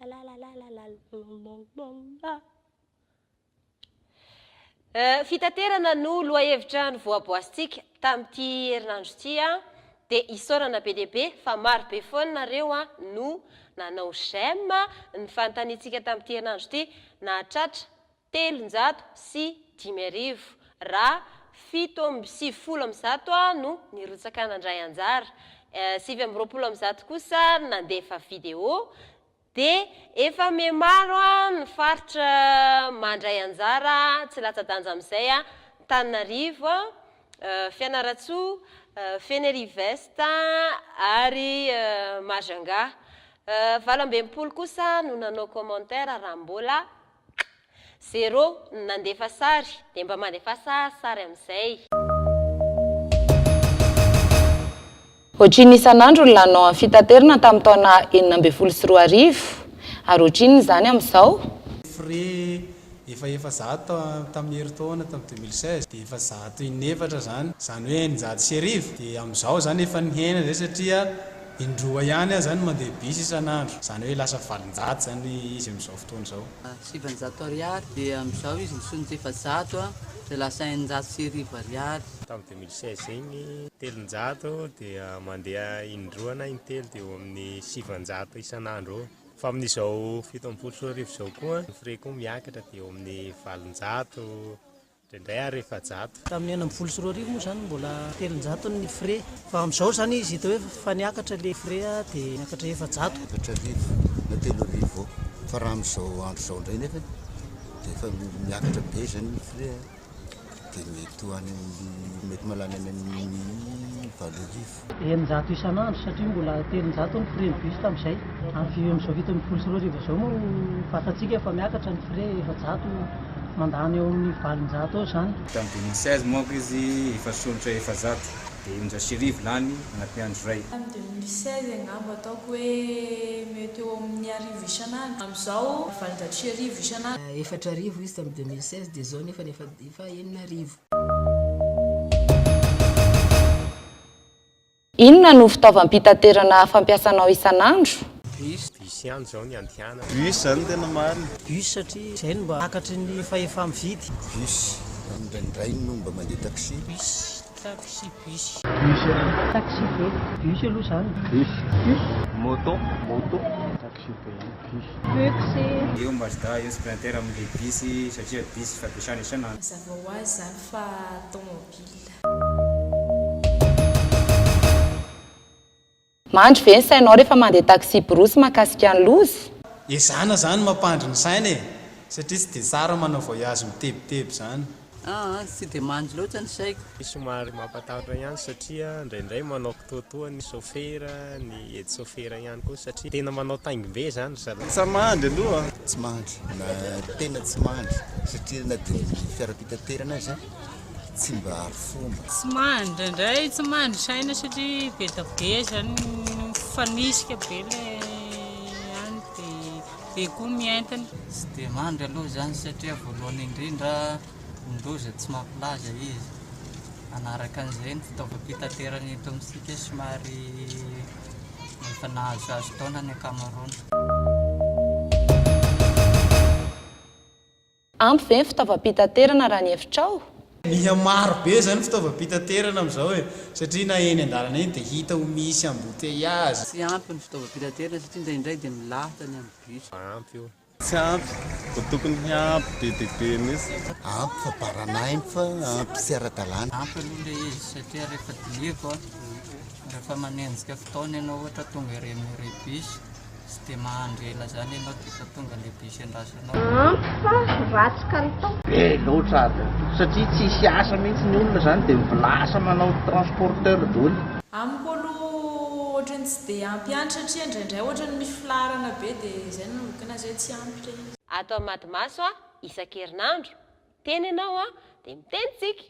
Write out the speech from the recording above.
Lalalalalalalalala. Fitaterana no lohahevitra nivoaboasintsika tamin'ity herinandro ity dia isaorana be dia be fa maro be foana nareo no nanao j'aime ny fanontaniantsika tamin'ity herinandro ity nahatratra 5300 raha 197 no nirotsaka nandray anjara, 129 kosa nandefa vidéo Dia efa mihamaro ny faritra mandray anjara tsy latsa-danja amin'izay, Antananarivo, Fianarantsoa, Fenerive Est ary Majunga. 68 kosa no nanao commentaire raha mbola Zéro ny nandefa sary dia mba mandefasa sary amin'izay. Ohatrinona isan'andro ny laninao amin'ny fitaterana tamin'ny taona 2016? Ary ohatrinona izany amin'izao? Frais efa 400 tamin'ny herintaona tamin'ny 2016 dia efa zato inefatra izany, izany hoe 1600, dia amin'izao izany efa nihena izay satria indroa ihany aho izany mandeha bus isan'andro, izany hoe lasa 800 izany izy amin'izao fotoana izao. 900 ariary dia amin'izao izy nisonjo 400 dia lasa 1600 ariary. Tamin'ny 2016 igny 300 dia mandeha indroa na intelo dia eo amin'ny 900 isan'andro eo. Fa amin'izao 2017 izao koa ny frais koa miakatra dia eo amin'ny 800 Indraindray ary 400. Tamin'ny 2016 moa izany mbola 300 ny frais fa amin'izao izany izy hita hoe fa niakatra ilay frais dia niakatra 400. 4000 na 3000 eo fa raha amin'izao andro izao indray nefa dia efa miakatra be izany ny frais dia mety ho any amin'ny mety mahalany any amin'ny 8000. 600 isan'andro satria mbola 300 ny frais ny bus tamin'izay. Amin'ny amin'izao 2017 izao moa fantatsika fa miakatra ny frais 400 mandany eo amin'ny 800 eo izany. Tamin'ny 2016 manko izy efa solitra 400 dia 1600 lany anatin'ny andro iray. Tamin'ny 2016 angamba ataoko hoe mety eo amin'ny arivo isan'andro. Amin'izao 1800 isan'andro. 4000 izy tamin'ny 2016 dia izao nefa efa 6000. Inona no fitaovam-pitaterana fampiasanao isan'andro? Bus. Bus ihany izao ny andehanana. Bus izany no tena marina. Bus satria izay no mba takatry ny fahefa-mividy. Bus, indraindray no mba mandeha taxi. Bus, taxi bus. Bus, taxi be. Bus aloha izany. Bus. Bus. Moto. Moto. Taxi be ihany. Bus. Bus. Eo Mazda, eo Sprinter amin'ilay bus satria bus fampiasana isan'andro. Mazava ho azy izany fa tomobile. Mandry ve ny sainao rehefa mandeha taxi-brousse mahakasika ny loza? Ezahana zany mampandry ny saina e! Satria tsy dia tsara manao voyage mitebiteby zany. Aa, tsy dia mandry loatra ny saiko. Somary mampatahotra ihany satria indraindray manao kitoatoa ny sôfera, ny aide sôfera ihany koa satria tena manao taingim-be zany ry zalahy. Tsy mandry aloha. Tsy mandry, na tena tsy mandry satria na dia ny fiara-pitaterana aza Tsy mba ary fomba. Tsy mandry indraindray tsy mandry saina satria be dia be zany mifanisika be ilay any dia be koa ny entana. Tsy dia mandry aloha izany satria voalohany indrindra ny loza tsy mampilaza izy. Manaraka an'izay ny fitaovam-pitaterana eto amintsika somary efa nahazoazo taona ny ankamaroany. Ampy ve ny fitaovam-pitaterana raha ny hevitrao? Miha maro be izany fitaovam-pitaterana amin'izao e, satria na eny an-dalana eny dia hita ho misy embouteillage. Tsy ampy ny fitaovam-pitaterana satria indraindray dia milahatra ny amin'ny bus. Ampy io. Tsy ampy, vao tokony hiampy be dia be mihitsy. Ampy fa baranahiny fa ampy sy ara-dalàna. Ampy aloha ilay izy satria rehefa dinihiko a, rehefa manenjika fotoana ianao ohatra tonga ery amin'ny arrêt bus, Tsy dia mahandry ela zany ianao dia efa tonga ilay bus andrasanao. Ampy fa ratsy kalitao. Be loatra ary satria tsisy asa mihitsy ny olona zany dia lasa manao transporteur daholo. Amiko aloha ohatran'ny tsy dia ampy ihany satria indraindray ohatran'ny misy filaharana be dia izay no nahokana azy hoe tsy ampy ilay izy. Ato amin'ny Madimaso isan-kerinandro. Miteny ianao dia miteny tsika.